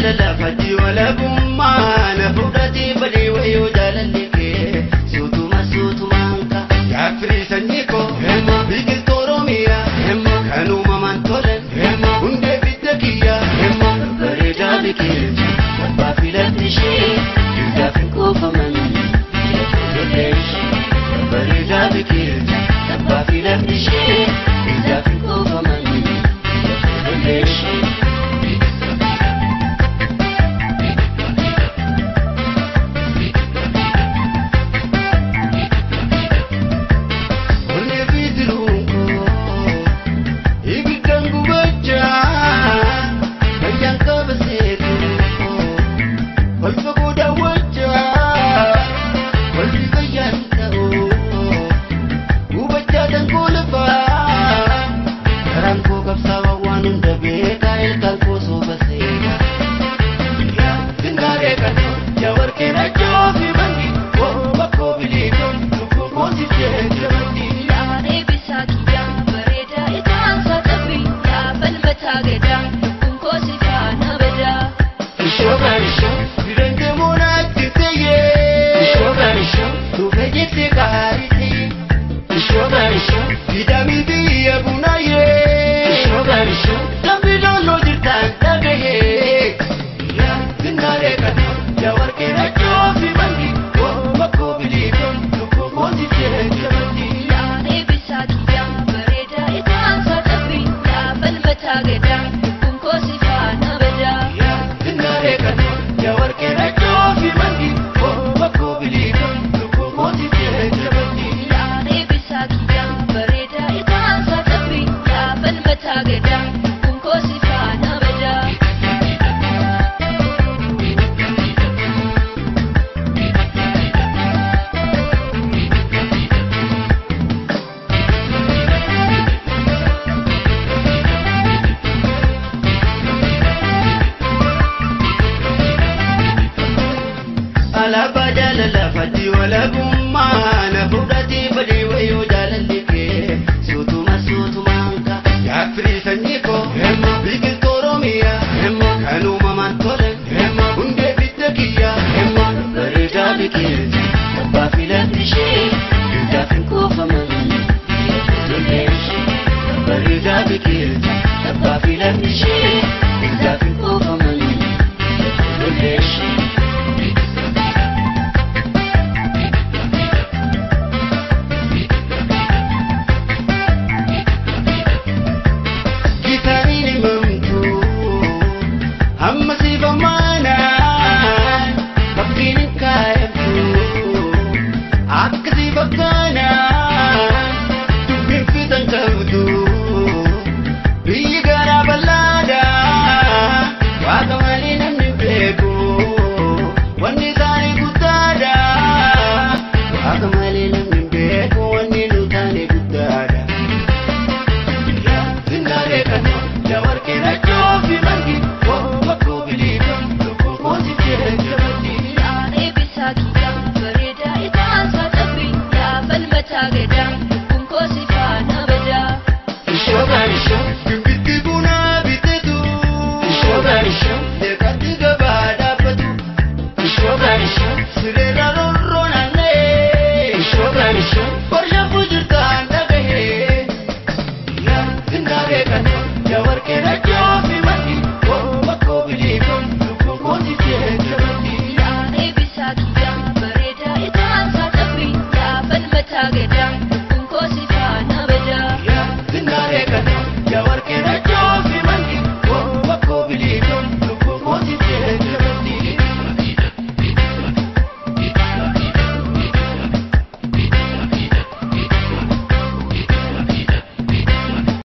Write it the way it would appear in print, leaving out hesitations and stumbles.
Jaalala fajji walabummaa na fudhatee balee wayoo jaalalli kee suutuma suutumaan ka. Yaafirii sanyii koo biqiltuu Oromiyaa kan uumamaan tolan hundee bidda kiyyaa bareedaa biqilcha abbaa filatti ishee duudhaaf hin kuufaman ijoollee ishee bareedaa biqilcha abbaa filatti ishee duudhaaf hin kuufaman ijoollee ishee. Onnee fi tiruun koo ibiddaan gubachaa fayyaan qaba seetu kolfa koo daawwachaa kolfi fayyaan ta'u gubachaa dankoo lafaa garaan koo qabsaawaa waan hunda beekaa ilkaan koo soofa seekaa. Dingaaree katoo jawarkee rajoo fi bangi korba koo biliitoo lubbuun koo si jee. Yaa'ee bisaa kiyyaa bareedaa ijaansa cabbii yaa falmataa gadaa lubbuun koo si faana badaa. Ishoo jireenyi moonaatti ta'ee ishoo tuufee jettee gaarii ta'ee ishoo viidamii biyya bunaayee ishoo